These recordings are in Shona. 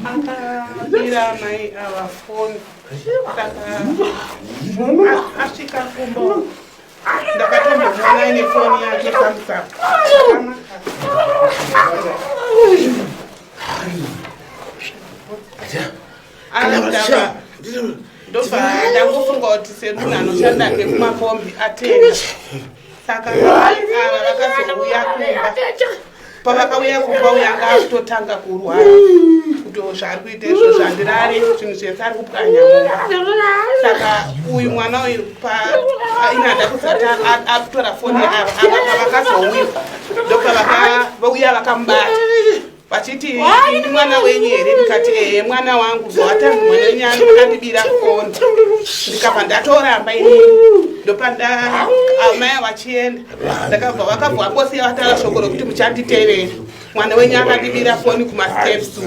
Akabira mai ava foni saka asvika kumba ndakatombomuona aine foni yake samsung. Ndobva ndangofunga kuti semunhu anoshanda nekumakombi atenga. Saka ava vakazouya kumba, pavakauya kumba uyo anga akutotanga kurwara kuti zvaari kuita izvo zvandirare, zvinhu zvese ari kupwanya mumba. Saka uyu mwana uyu inada kuzati akutora foni ava ava, pavakazouya ndopavakauya vakamubata vachiti, "Ndi mwana wenyu here?" Ndikati, "Ehe, mwana wangu." Zowatanga, "Mwana wenyu akandibira foni." Ndikabva ndatoramba inini. Ndopanda amai vachienda, ndakabva vakabva vangosiya vataura shoko rokuti, "Muchanditevera, mwana wenyu akandibira foni kumasteps."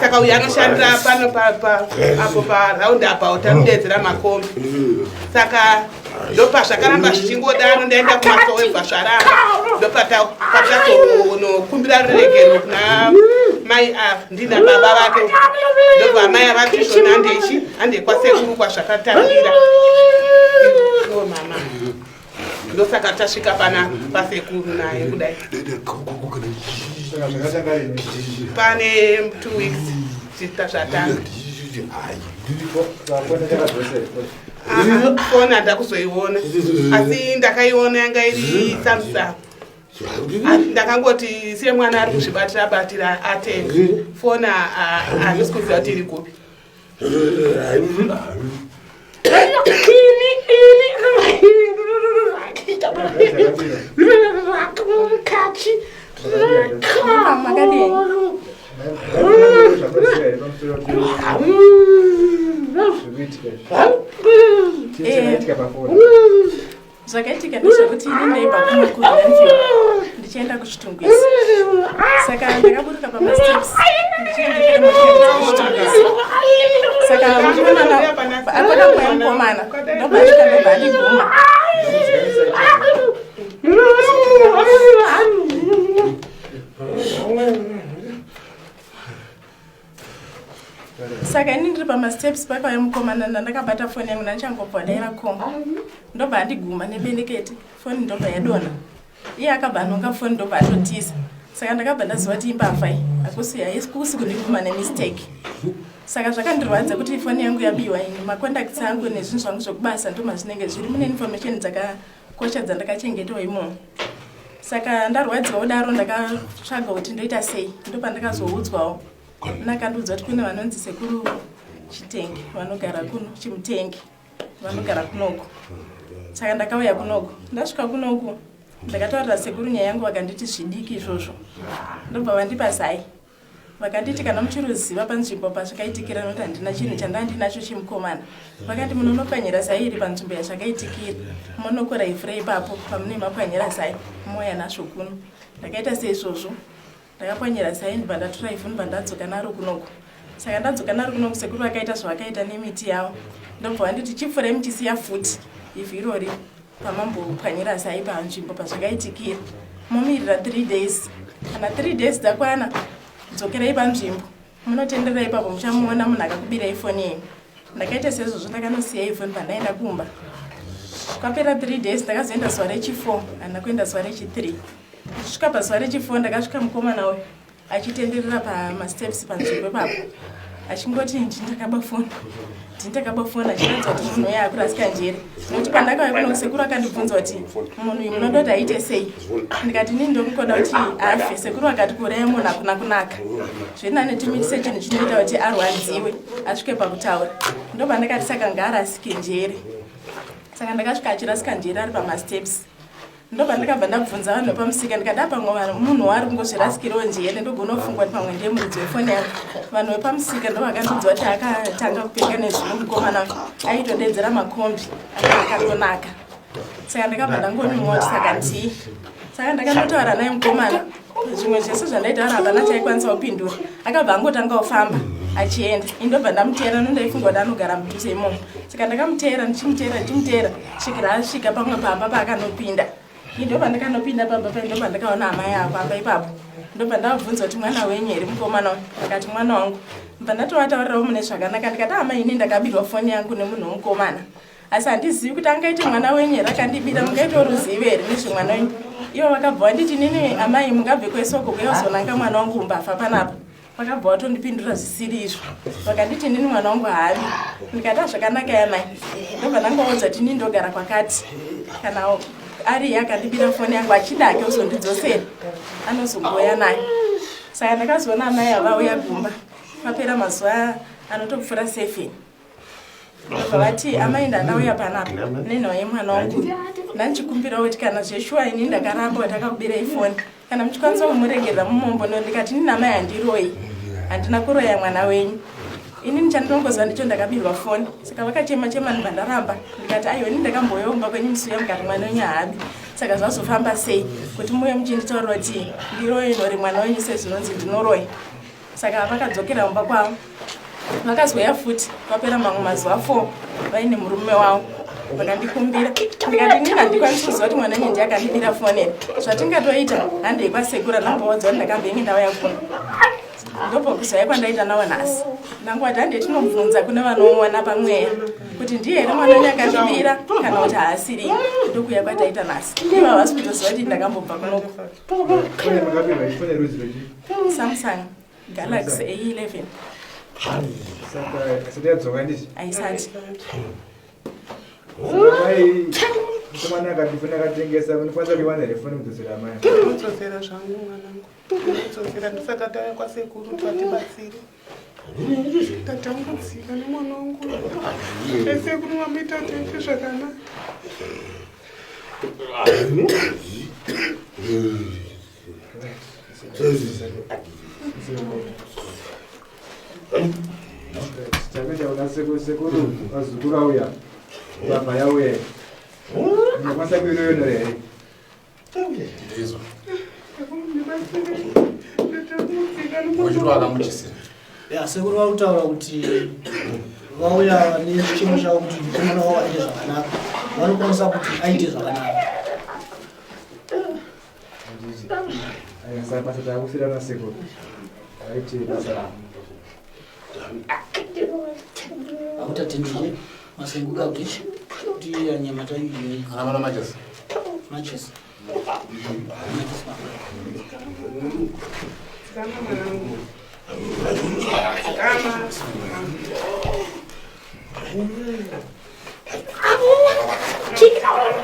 Saka uyu anoshandira pano apo paroundabout, anodedzera makombi. Saka ndopazvakaramba zvichingodaro. Ndaenda kumasowe, bva zvaramba. Ndopatatonokumbira ruregero kuna mai ava, ndina baba vake. Ndobva mai avati zvona, "Handechi, hande kwasekuru kwazvakatangira." O mama, ndosaka tasvika pana pasekuru naye kudai. Saka zvakatanga rini? Pane 2 weeks zvita zvatanga. Foni chakadzosera? Foni handa kuzoiona, asi ndakaiona yanga iri Samsung. Ndakangoti semwana ari kuzvibatira batira atenga foni, handisi kuziva kuti iri kupi. Makadini? Zvakadzosera here pamusoro zvikuitika izvi? Chii chakaitika pafoni? Zvakaitika ndezvekuti ini ndaibva kuno kuGlenview ndichienda kuChitungwiza. Saka ndakaburuka pamasteps ndichienda motikari dzekuChitungwiza. Saka mukomana akwakauya, mukomana ndobva asvika, ndobva andiguma. Saka ini ndiri pamasteps, pakauya mukomana, ndandakabata foni yangu, ndandichangobva daira kombi, ndobva andiguma nebendekete, foni ndobva yadonha. Iye akabva anonga foni, ndobva atotiza. Saka ndakabva ndaziva kuti imbavha iyi, hakusi haikusi kundiguma nemistake. Saka zvakandirwadza kuti foni yangu yabiwa ini, macontacts angu nezvinhu zvangu zvekubasa ndomazvinenge zviri, mune information dzakakosha dzandakachengetawo imomo. Saka ndarwadziwa kudaro, ndakatsvaga kuti ndoita sei. Ndopandakazoudzwawo, nakandiudza kuti kune vanonzi Sekuru Chitenge vanogara kuno, Chimutenge, vanogara kunoko. Saka ndakauya kunoko. Ndasvika kunoku, ndakataurira sekuru nyaya yangu, vakanditi zvidiki izvozvo, ndobva vandipa zai. Vakanditi, "Kana muchiruziva panzvimbo pazvikaitikira," nokuti handina chinhu chandandinacho chemukomana. Vakati, "Munonopwanyira zai iri panzvimbo yazvakaitikira, munokora ivhu reipapo pamune mapwanyira zai, mouya nazvo kuno." Ndakaita seizvozvo, ndakapwanyira zai, ndibva ndatora ivhu, ndibva ndadzoka naro kunoku. Saka ndadzoka naro kunoku, sekuru vakaita zvavakaita nemiti yavo, ndobva vanditi, "Chipfurai muchisiya futi ivhu irori pamambopwanyira zai panzvimbo pazvakaitikira, momirira 3 days. Kana 3 days dzakwana, dzokerai panzvimbo, munotenderera ipapo, muchamuona munhu akakubirai foni yenyu." Ndakaita seizvozvo, ndakanosiya ifoni pandaenda kumba. Kwapera 3 days ndakazoenda zuva rechi4, handina kuenda zuva rechi3. Ndichisvika pazuva rechi4 ndakasvika mukomana uyu achitenderera pamasteps panzvimbo ipapo achingoti ndini ndakaba foni, ndini ndakaba foni, achiratidza kuti munhu uyo akurasika njere. Nokuti pandakauya kuno sekuru akandibvunza kuti munhu uyu munoda kuti aite sei, ndikati inini ndomukoda kuti afe. Sekuru akati kuuraya munhu hakuna kunaka, zvinani timuitise chinhu chinoita kuti arwadziwe asvike pakutaura. Ndobva ndakati saka ngaarasike njere. Saka ndakasvika achirasika njere ari pamasteps. Ndobva ndakabva ndabvunza vanhu vepamusika ndikati pamwe munhu waari kungozvirasikirawo njere, ndogona kufunga kuti pamwe ndiye muridzi wefoni yangu. Vanhu vepamusika ndo vakandiudza kuti akatanga kupenga nezvino mukomana aitodedzera makombi anga akatonaka. Saka ndakabva ndangonyumwa kuti saka ndii. Saka ndakandotaura naye mukomana, zvimwe zvese zvandaitaura hapana chaikwanisa kupindura. Akabva angotanga kufamba achienda, indobva ndamuteera, nondaifunga kuti anogara mudhuze imomo. Saka ndakamuteera ndichimuteera ndichimuteera svikira asvika pamwe pamba paakanopinda. Indobva ndakanopinda pamba pa, ndobva ndakaona amai avo pamba ipapo. Ndobva ndavabvunza kuti mwana wenyu here mukomana uyu, akati mwana wangu. Ndobva ndatovataurirawo mune zvakanaka ndikati amai ini ndakabirwa foni yangu nemunhu wemukomana, asi handizivi kuti angaite mwana wenyu here akandibira, mungaitewo ruzivo here nezvemwana wenyu. Ivo vakabva vanditi inini amai mungabve kwesoko kuya kuzonanga mwana wangu umbavha panapa. Vakabva vatondipindura zvisiri izvo, vakanditi inini mwana wangu haabi. Ndikati azvakanaka yamai, ndobva ndangovaudza kuti inini ndogara kwakati, kana ari iye akandibira foni yangu achida hake kuzondidzosera anozongoya nayo. Saka ndakazoona amai avauya gumba kwapera mazuva anotopfuura 7. Ndobva vati amai ndandauya panapa nenhau yemwana wangu, ndandichikumbirawo kuti kana zveshuwa ini ndakaramba kuti akakubirai foni, kana muchikwanisa kumuregerera mumombo. Ndikati inini amai handiroyi, handina kuroya mwana wenyu, inini chandinongoziva ndicho ndakabirwa foni. Saka vakachema chema ndibva ndaramba, ndikati aiwa ini ndakambouya kumba kwenyu musi uya mukati mwana wenyu haabi, saka zvazofamba sei kuti muuye muchinditaurira kuti ndiroyi nori mwana wenyu sezvinonzi ndinoroya. Saka vakadzokera kumba kwavo, vakazouya futi vapera mamwe mazuva 4 vaine murume wavo, vakandikumbira. Ndikati inini handikwanisi kuziva kuti mwana wenyu ndiye akandibira foni here, zvatingatoita handei kwasekura ndambovaudza kuti ndakambenge ndauya kuno, ndobva kwandaita nawo nhasi. Ndangowati handei tinobvunza kune vanoona pamweya kuti ndiye here mwana wenyu akandibira kana kuti haasiri. Ndokuya kwataita nhasi, ivo havasi kutoziva kuti ndakambobva kunoko. Samsung Galaxy A11. Saka asati yadzoka ndizvo? Haisati. Mai mukomana akati foni akatengesa, unokwanisa kuiwana here foni kudzosera amai? Ndinodzosera zvangu mwanangu, ndinodzosera. Ndosaka tauya kwasekuru vatibatsire, ndatambudzika nemwana wangu. Esekuru vamuita tiite zvakanaka. Chakaita kuna sekuru, sekuru vazukuru auya, baba yauya, unokwanisa kuinoyonora here? Ndizvo. Ndibatsire, ndatambudzika nemwana Uchiti wangu. wakamuchisira. Ya, sekuru vari kutaura kuti vauya nechichemo chavo kuti mukomana wavo aite zvakanaka, vanokwanisa kuti aite zvakanaka. Saka basa taakusira na sekuru aite basa ravo. Akutatendile masenguka kuti kuti nyama taiiyoyi. Ana mana machesi. Machesi, machesi baba. Dzikama mwanangu, dzikama.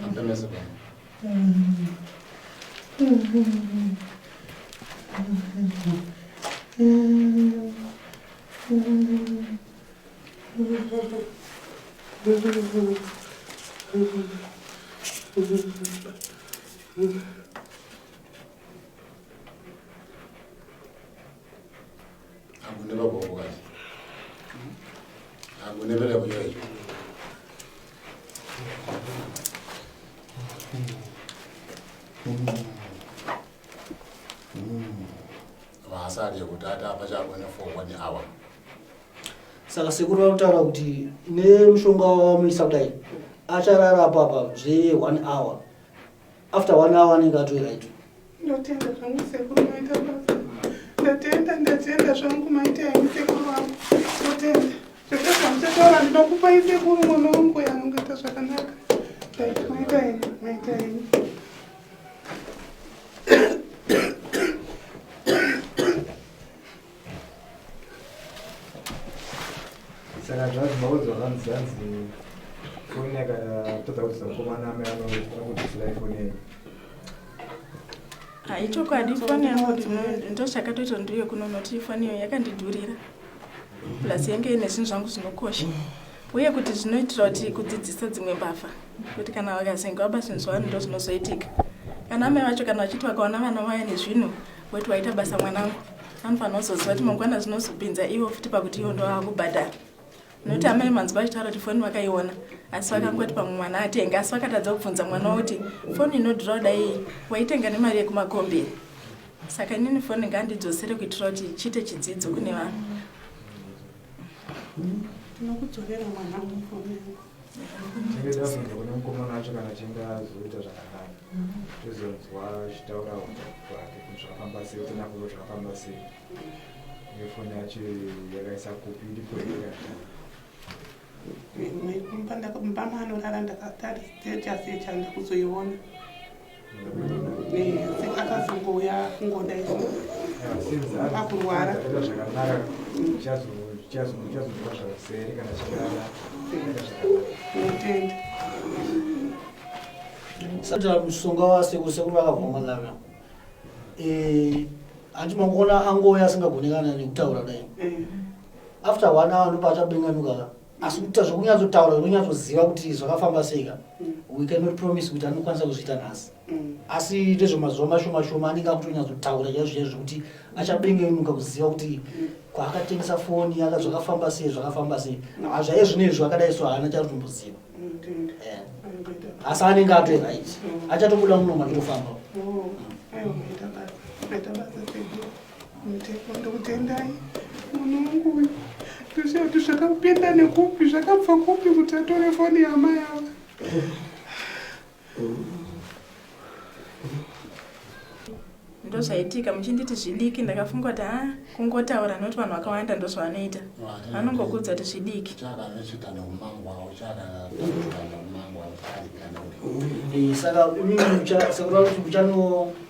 Amtemese baba. Agune baba kazi. Agune bele kuyo. yekuti ati apachagone for one hour. Saka sekuru vari kutaura kuti nemushonga wamuisa kudai acharara apo apa zve one hour. After one hour anenge atori right. Ndotenda zvangu sekuru maita basa. Ndatenda ndatenda zvangu maita henyu sekuru vangu. Ndotenda. Zvese zvamuchataura ndinokupai sekuru mwana wangu uyo anongoita zvakanaka. Right, maita henyu maita henyu. Saka zvanzi maudzwa zvanzi zvanzi foni yakatadza kudzisa mukomana amai anokudzisirai foni yenyu. Ichokwadi foni yangu ndochakatoita ndiuye kuno nokuti foni iyo yakandidhurira plus yange ine zvinhu zvangu zvinokosha uye kuti zvinoitira kuti kudzidzisa dzimwe mbavha kuti kana vakazenge vaba zvinhu zvavanhu ndo zvinozoitika kana amai vacho kana vachiti vakaona vana vaya nezvinhu voti waita basa mwanangu vanofanira kuzoziva kuti mangwana zvinozopinza ivo futi pakuti ivo ndovakubhadhara nokuti amai manzwa vachitaura kuti foni vakaiona asi vakangoti pamwe mwana atenga asi vakatadza kubvunza mwana kuti foni inodhura kudai waitenga nemari yekumakombi saka inini foni ngandidzosere kuitira kuti chiite chidzidzo kune vanhu. Tinokudzorera mwana wangu foni yangu. Tinge tazonzwa kune mukomana wacho kana achinge azoita zvakanaka tozonzwa achitaura kwake kuti zvakafamba sei tanakuva zvakafamba sei nefoni yacho yakaisa kupi iripo here. Mumba maanorara ndakatasecha secha ndakuzoiona akazongouya kungodai akurwara. Zvakanaka chazonzwa zvazere kana chingada. Ndinotenda. Saka mushonga wasekuru sekuru vakabva kuMalawi. Hanti mangoona angouya asingagoni kana nekutaura kudai. After one hour ndipo achabenganuka ka. Asi kuita zvekunyatsotaura zvekunyatsoziva kuti zvakafamba sei ka. We cannot promise kuti anokwanisa kuzviita nhasi. Asi ndezvemazuva mashoma shoma anenge akutonyatsotaura chaizvo chaizvo zvekuti achabengenuka kuziva kuti kwaakatengesa foni yaka zvakafamba sei zvakafamba sei. Zvaiye zvino izvi akadai so haana chaari kutomboziva. Asi anenge atori right. Achatobuda muno achitofamba. Aiwa maita basa maita basa sekuru muteko ndokutendai mwana wangu uyu ndoshiya kuti zvakapinda nekupi zvakabva kupi kuti atore foni yamai ava. Ndozvaitika muchinditi zvidiki ndakafunga kuti ha kungotaura nokuti vanhu vakawanda ndozvavanoita vanongokuudza kuti zvidiki. Saka imimi sekuru kuti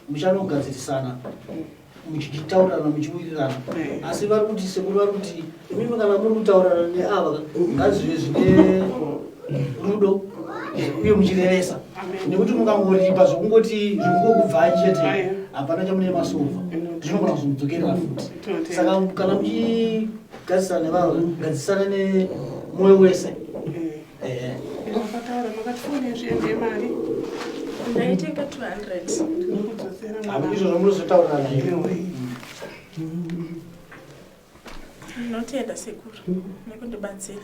muchanogadzirisana muchitaurirana muchiwirirana asi vari kuti sekuru vari kuti imimi kana muri kutaurirana neava ngazvive zvine rudo uye muchirevesa nekuti mukangoripa zvekungoti zvekungokubvai chete hapana chamune masova zvinogona kuzomudzokerera futi. Saka kana muchigadzisana nevava gadzisana nemwoyo wese. Makataura makati foni yezviende mari. Ndaitenga 200. Ndinokudzosera. Izvozvo munozotaurirana. Ndinotenda sekuru nekundibatsira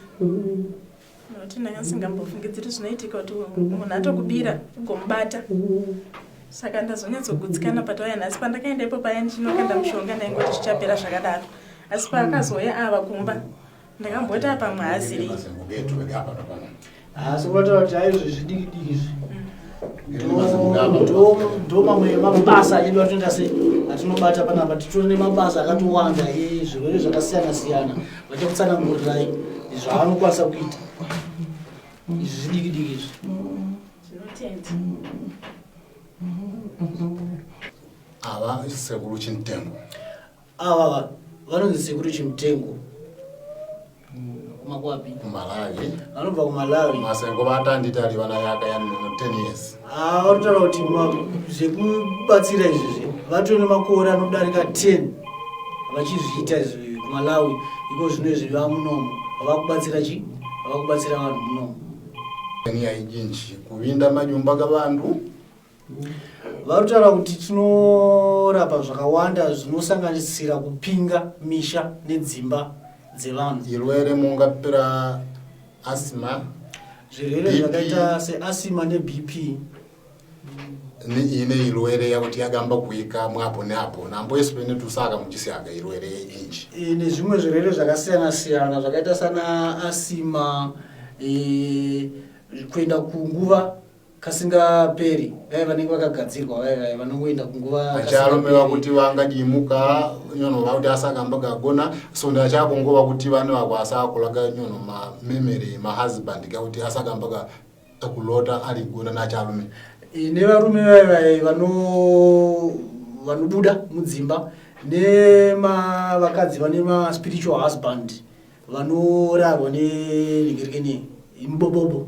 nokuti ndanga ndisingambofungidziri zvinoitika kuti munhu atokubira ugomubata. Saka ndazonyatsogutsikana patauya nhasi. Pandakaenda ipo paya ndichinokanda mushonga ndaingoti zvichapera zvakadaro asi paakazouya ava kumba ndakamboti apa pamwe haaziri. Asi kurataura kuti aizvo zvidiki diki izvi ndo mamwe mabasa edu atinoita sei atinobata panapa. Titori nemabasa akatowanda ezvirwere zvakasiyana siyana vachakutsanangurirai zvaanokwanisa kuita izvi zvidiki diki izvi. Tinotenda. Ava sekuru Chimtengo. Ava vanonzi sekuru Chimtengo kumakwapi? KuMalawi. Vanobva kuMalawi. Masengo vatanditari vana yaka yani 10 years. Vari kutaura kuti zvekubatsira izvizvi vatori nemakore anodarika 10 vachizviita izvi kuMalawi. Iko zvino izvi vamunomo vavakubatsira chi vavakubatsira vanhu munomo. Yaijinji kuvinda manyumba kavantu. Vari kutaura kuti tinorapa zvakawanda zvinosanganisira kupinga misha nedzimba dzevanhu. Irwere mungapira asthma. Zvirwere BP. Zvakaita seasthma neBP. Ni ine ilwere yakuti yagamba kuika mwapo neapo nambo yesu pene tusaka muchisiaga ilwere inji. Nezvimwe zvirwere zvakasiyana siyana zvakaita sana asima, kuenda kunguva kasingaperi, vaya vanenge vakagadzirwa, vaya vaya vanongoenda kunguva acharume kasingaperi. Vakuti vangajimuka nyono vakuti asakamba gagona so ndachakongova kuti vane vako asakulaga nyono ma memory ma husband gakuti asakamba ga kulota aligona nacharume. Nevarume vaya vaya vanobuda mudzimba nemavakadzi vane maspiritual husband vanorarwa nenhingirikini mubobobo,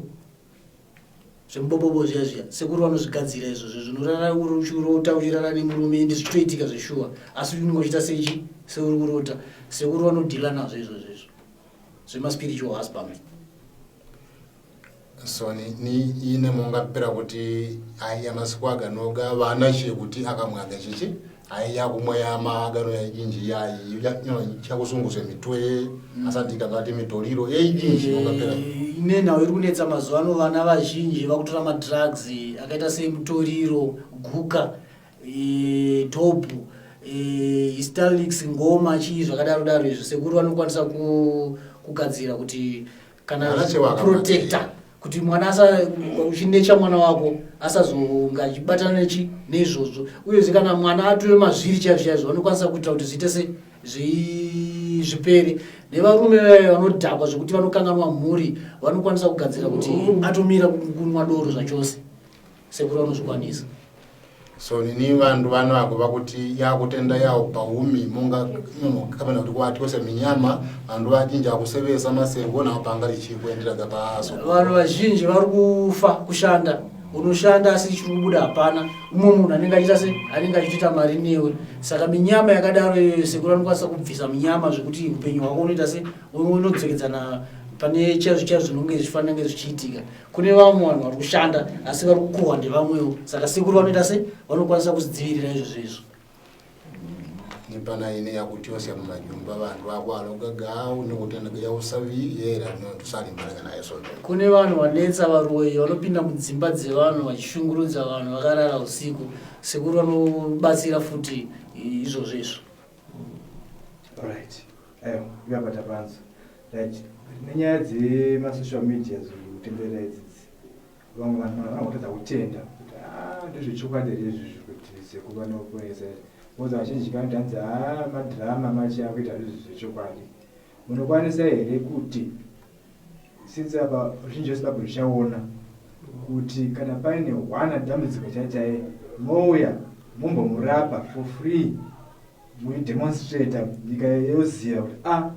zvemubobobo zviya zviya, sekuru vanozvigadzira izvozvo. Zvinorara uchirota uchirara nemurume, ende zvichitoitika zveshuwa, asi unenge uchiita sechi seuri kurota. Sekuru vanodeala nazvo izvozvo izvo zvemaspiritual husband. So ni ine mungapera kuti aiya masiku aganoga vana che kuti akamwaga chichi aiya kumwe ya maagano ya ijinji ya chakusunguse mitwe asandika ngati mitoriro yeijinji mungapera. Ine nhau iri kunetsa mazuva ano, vana vazhinji vakutora madrugs akaita semutoriro, guka, dhobhu, histalix, ngoma, chii zvakadaro daro izvo. Sekuru vanokwanisa kugadzira kuti kana Vana chewaka protecta kuti mwana asa uchinecha mwana wako asazonga achibatana nechi neizvozvo. Uyezve kana mwana atove mazviri chaizvo chaizvo, vanokwanisa kuita kuti zviite se zvipere. Nevarume vaya vanodhakwa zvekuti vanokanganwa mhuri, vanokwanisa kugadzira kuti atomira kunwa doro zvachose. Sekuru vanozvikwanisa. So nini vantu vano ako vakuti yakutenda yawo paumi munga nyono kapena kuti kwatiose minyama, vantu vajinji akusevesa masengo nawo panga lichikuenderaga paso. Vanhu vazhinji vari kufa kushanda. Unoshanda asi chiri kubuda hapana. Umwe munhu anenge achiita se anenge achitoita mari newe. Saka minyama yakadaro iyoyo, sekuru anokwanisa kubvisa minyama zvekuti upenyu hwako unoita se unodzokedzana pane chaizvo chaizvo zvinonge zvichifanira kunge zvichiitika. Kune vamwe vanhu vari kushanda asi vari kukohwa ndevamwewo. Saka sekuru vanoita se vanokwanisa kuzvidzivirira izvozvo izvo. Nipana ine yakutiosia mumajumba vantu ako alogaga nekutenda yausavi yera tusalimbanaga naye sondo. Kune vanhu vanetsa, varoyi vanopinda mudzimba dzevanhu vachishungurudza vanhu vakarara usiku. Sekuru vanobatsira futi izvozvo izvo. Right, aiwa, ivabata panzo. Right, nenyaya dzemasocial media dzikutenderera idzidzi, vamwe vanhu vanongotadza kutenda kuti a ndezvechokwadi here izvizvi kuti sekuru vanoponesa, because vazhinji vanoti hanzi ha madhirama machi akuita zvezvi zvechokwadi. Munokwanisa here kuti, since apa ruzhinji rweZimbabwe ruchaona kuti kana paine hwana dambudziko chai chaiye, mouya mumbomurapa for free, muidemonstrata, nyika yoziva kuti a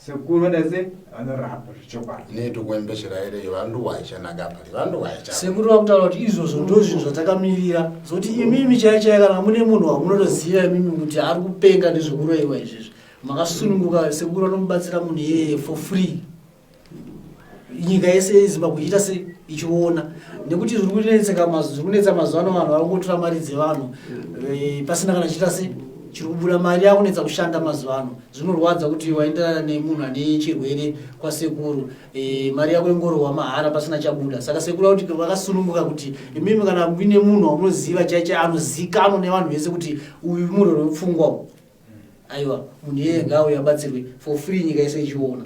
sekuru vandaise vanorapa zvechokwadi? Nitukwembeshera ere vantu waichanaka pali vantu waicha. Sekuru vakutaura kuti izvozvo ndo zvinhu zvatakamirira, zvokuti imimi chai chai kana mune munhu wamunotoziva imimi kuti ari kupenga ndezvekuroyiwa izvizvi, makasununguka, sekuru vanomubatsira munhu iyeye for free, nyika yese yeZimbabwe ichiita se ichiona. Nekuti zviri kunetseka zviri kunetsa mazuva ano, vanhu vari kungotora mari dzevanhu pasina kana chiita se chiri kubuda. Mari yakunetsa kushanda mazuva ano. Zvinorwadza kuti waenderana nemunhu ane chirwere kwasekuru, mari yako ingorohwa mahara pasina chabuda. Saka sekuru kuti vakasununguka kuti imimi kana muine munhu wamunoziva chai chai anozikanwa nevanhu vese kuti uyu murwere wepfungwa uyu, aiwa, munhu iyeye ngaauye abatsirwe for free, nyika yese ichiona.